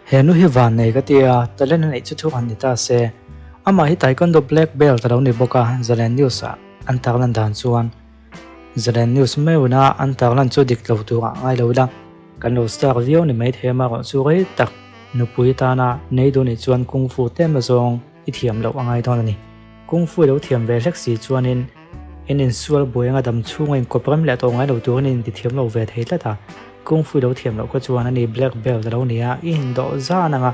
He nu hi vannei ka ti a, talent a neih chu thu han ni ta se. Amah hi Taekwondo black belt a lo ni bawk a, Zalen News ah an tarlan dan chuan Zalen News meuhna an tarlan chu dik lo turah ngai lo ila. Kan lo star viau ni maithei amarawh chu rei tak nupui tana nei duh nih chuan kung fu tlem azawng i thiam loh a ngai dawn a ni. Kung fu i lo thiam ve hlek si chuanin in insual buai anga dam chhunga inkawp rem leh tawh ngai lo turin in intithiam lo ve thei tlat a. Kung fu i lo thiam loh kha chuan ani black belt a lo ni a, i indawh zan anga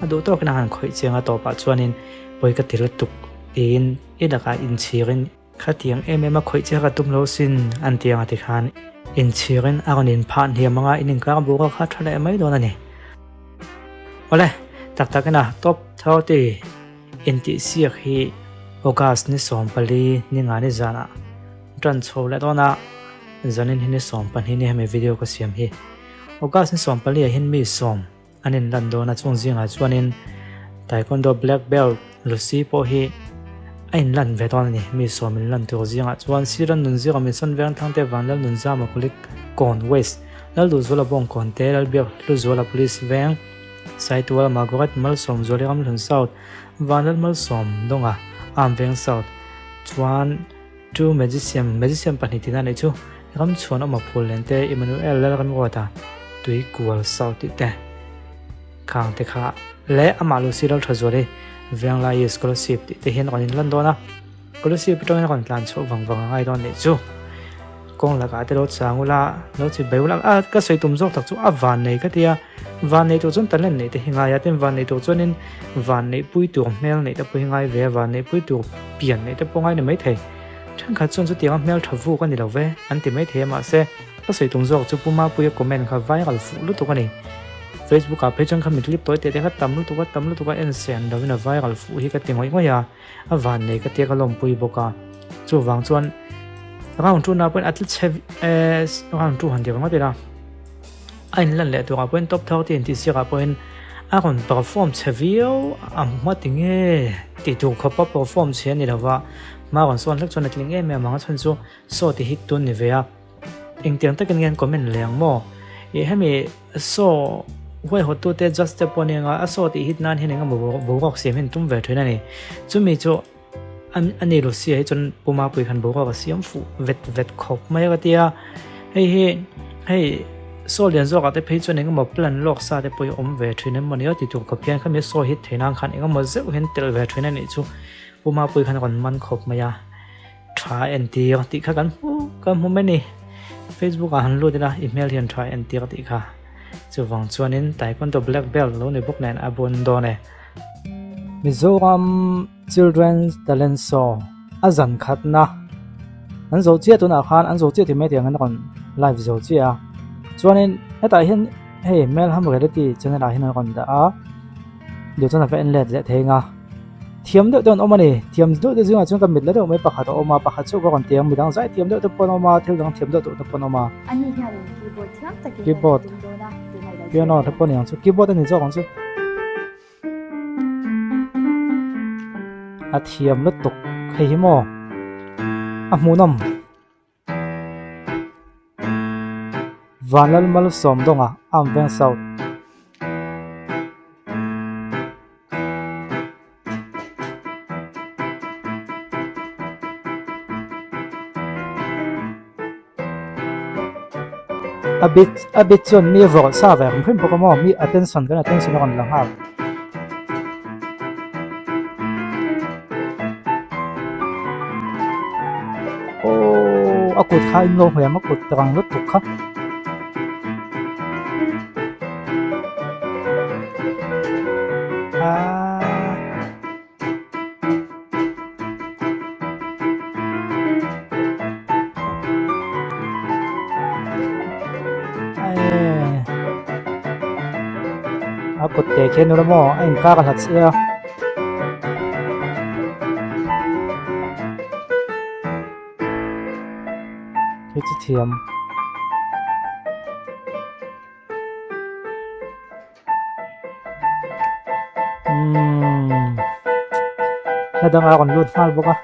a duh tawkin a han khawih chiang a tawpah chuanin pawi ka ti lutuk tiin i lakah inchhirin Khatiang em em a khawih che ka tum lo sin an ti ang a tikhan inchhirin a rawn inphah hniam anga in inkar bur a kha tha leh mai dawn a ni. Awle, tak takin a top 30 intihsiak hi August ni 14 ni nga ni zanah tan chho leh dawn a, zanin hi ni 12 ni hemi video ka siam hi. August ni 14 ah hian mi sawm An inlan dawn a, chung zingah chuanin Taekwondo black belt Lucy pawh hi a inlan ve dawn a ni. Mi sawm inlan tur zingah chuan Siran Nunzira Mission Vengthangte Vanlal Nunzama Kulik Kawn West, Lalduhzuala Bawngkawn te, Lalbiak Hluzuala Police Veng, Saitual Margaret Malsawm Zuali Ramhlun South, Vanlal Malsawm Dawnga Arm Veng South chuan Two Magician, Magician pahnih tihna a nih chu, Ramchhuan awm a phul nen te, Emmanuel Lalremruata tui kual sau tih te, khang te kha leh amah Lucy Lalthazuali Venglai Scholarship tih te hian rawn inlan dawn a, Scholarship atangin a rawn tlan chhuah vang vang a ngai dawn nih chu. Kawng lakah te lo chang ula, lo chi bai ula, a ka sawi tum zawk tak chu a van nei ka ti a, van nei tur chuan talent neih te hi ngai a, tin van nei tur chuanin van neih pui tur hmel neih te pawh hi ngai ve a, van neih pui tur pian neih te pawh ngai ni maithei. Thenkhat chuan chutianga hmel tha vuk a ni lo ve an ti maithei a, mahse ka sawi tum zawk chu Pu Mapuia comment kha viral fuh lutuk a ni. Facebook ah phei chuan kha mi clip tawi teh te kha tam lutuk a, tam lutuk a en sen lovin a viral fuh hi ka ti ngawih ngawih a. A van nei ka tia ka lawmpui bawk a, chuvang chuan round two na pawhin a tla chhe round two han ti ringawt ila a inlan leh turah pawhin top 30 intih siakah pawhin a rawn perform chhe viau a hma tinge tih tur khawpa perform chhe a ni lova hma rawn sawn hlek chuan a tling em em ang a chhan chu saw ti hit tun ni ve a. Engtiang takin nge an comment leh ang maw? Ih hemi saw huaihawttute judge te pawh nia a saw tih hit nan hian eng emaw boruak siam hi an tum ve thin a ni. Chumi chu a ni Lucia hi chuan Pu Mapui khan boruak a siam fuh vet vet khawp mai a ka ti a. Hei hi hei saw lian zawkah te phei chuan eng emaw plan lawk sa te pawh hi awm ve thin em mawni a ti tur khawp hian khami saw hit theih nan khan eng emaw zeuh hian telh ve thin a nih chu Pu Mapui khan a rawn man khawp mai a. Tha entir tih kha kan hmu kan hmu mai ni. Facebook ah han lut ila i hmel hian tha entir tih kha. Chuvang chuanin Taekwondo black belt lo ni bawk nen a bun dawn e. Mizoram Children's Talent Show a zan khatna an zo chiah tunah khan an zo chiah tih mai tiang an rawn live zo chiah a. Chuanin hetah hian hei Melham Reality channel ah hian an rawn dah a, duh chuan a va en let leh thei ang a. Thiam deuh te an awm a ni. Thiam deuh te zingah chuan ka mit la deuh mai pakhat a awm a, pakhat chauh ka rawn ti ang, midang zai thiam deuh te pawh an awm a, thil dang thiam deuh deuh te pawh an awm a. Ani hian keyboard thiam takin Keyboard, a tum dawn a, tunah i lo piano hria te pawh a ni ang chu, keyboard a ni zawk ang chu. A thiam lutuk hei hi maw a hmuhnawm. Vanlalmalsawm dawnga Arm Veng South. A bit a bit chuan mi a vawrh sa ve hrim hrim bawk a maw mi attention kan attention a rawn la nghal. Aww a kut kha in lo hmu em a kut rang lutuk kha. Aaa. A kut te khian ula maw a inkar a hlat sia. Hei chu thiam. Umm hla dangah a rawn lut nghal bawk a.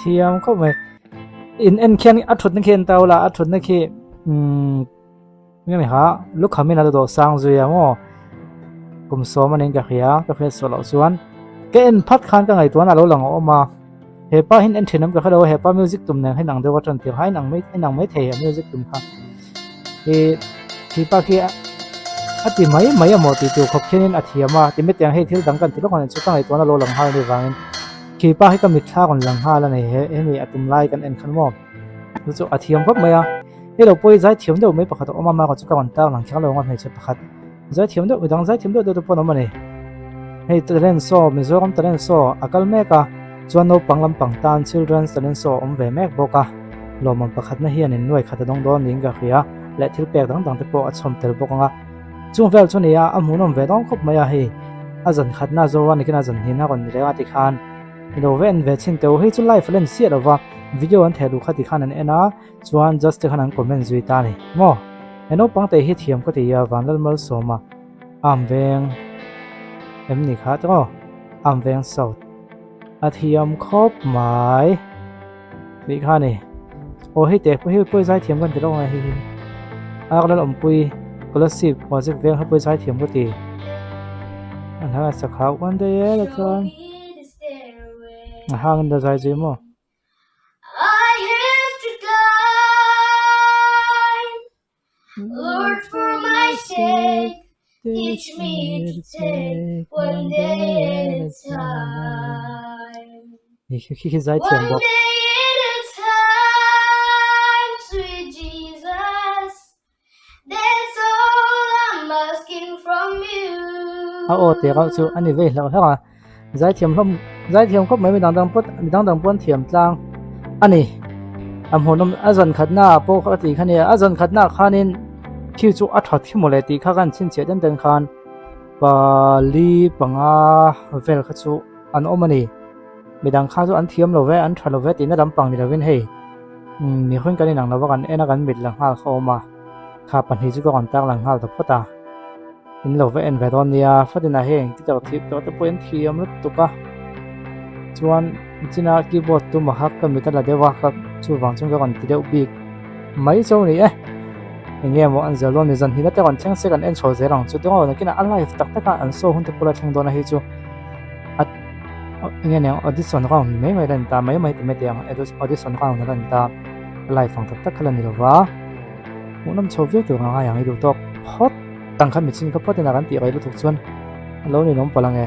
Thiam khawp mai. In en khian a thutna khi en tau la, a thutna khi umm nge ni ha lukhamin a dawh sang zui a maw kum sawm anin ka hria ka hriat suah loh chuan ka en phat khan ka ngaihtuahna a lo lang a awm a hepa hian en thin awm ka hre lo a hepa music tum nen hian ang deuh a tan tir kha a inang mai a inang mai thei a music tum kha ih khipa khi a ti mai mai a maw tih tur khawp khianin a thiam a ti mai teh ang hei thil dang kan ti lawk ang chu ka ngaihtuahna a lo lang nghal a nih vangin khipa hi ka mitthla rawn lang nghal a ni he hemi a tum lai kan en khan maw chu chu a thiam khawp mai a. Hei lo pawh hi zaithiam deuh mai pakhat a awm a, mahka chu ka rawn tar lang kher lo ang a hmeichhe pakhat zaithiam deuh midang zaithiam deuh deuh te pawh an awm a ni. Hei talent show Mizoram talent show a kal mek a, chuan naupang lampang tan children's talent show a awm ve mek bawk a, lawmawm pakhatna hian in nuai khat a dawng dawn niin ka hria, leh thil pek dang dang te pawh a chhawm tel bawk ang a. Chung vel chu nia a hmuhnawm ve dawn khawp mai a, hei a zan khatna zo a nikin a zan hnihna rawn ni leh a tikhan ilo ve en ve chhin teh u, hei chu live a len chiah lo va, video an theh duh kha tikhan an en a. Chuan judge te khan an comment zui ta a ni maw? He naupang te hi thiam ka ti a, Vanlalmalsawma Arm veng em ni kha te aw, Arm veng South a thiam khawp mai tih kha a ni. Aw hei teh pawh hi pawi zai thiam kan ti lo ang e hei hi Arlalawmpui Kolasib Project veng kha pawi zai thiam ka ti. An hang a sakha uan daih e la chuan a hang in la zai zui maw? I have to climb Lord for my sake teach me to take one day at a time Khi khi zai thiam One bawk. day at a time sweet Jesus That's all I'm asking from you A aw teh rauh chu a ni vei hlauh hlauh a, zaithiam hlawm zaithiam khawp mai midang dang pawt midang dang pawn thiam tlang a ni. A hmuhnawm a zan khatna ah pawh a tih kha nia a zan khatna ah khanin khi chu a that khi mawle tih kha kan chhinchhiah den den khan pali panga vel kha chu an awm a ni. Midang kha chu an thiam lo ve an tha lo ve tihna lampang ni lovin hei. Umm mihring kan inang lova kan en a kan mit la nghal kha awm a, kha pahnih chu ka rawn tar lang nghal ta phawt a, in lo va en ve dawn nia, fatin ah heng ti tak thih tawh te pawh in thiam lutuk a, chuan china keyboard tum a hak ka mit a la deuh a ka chuvang chuan ka rawn ti deuh bik mai chu ni e, eng nge maw an zel dawn ni zan hnihna te rawn thleng se kan en chho zel ang chu tawng nakinah a live tak tak a an show hun te pawh la thleng dawn a hei chu a. Enge nia audition round mai mai la ni ta mai mai ti mai teh ang audition round a la ni ta live ang tak tak kha la ni lova hmuhnawm chho viau tur ang ngai ang i duh tawk phawt ang kha michin kha phawt in a kan tih rei lutuk chuan a lo ninawm palh ang e.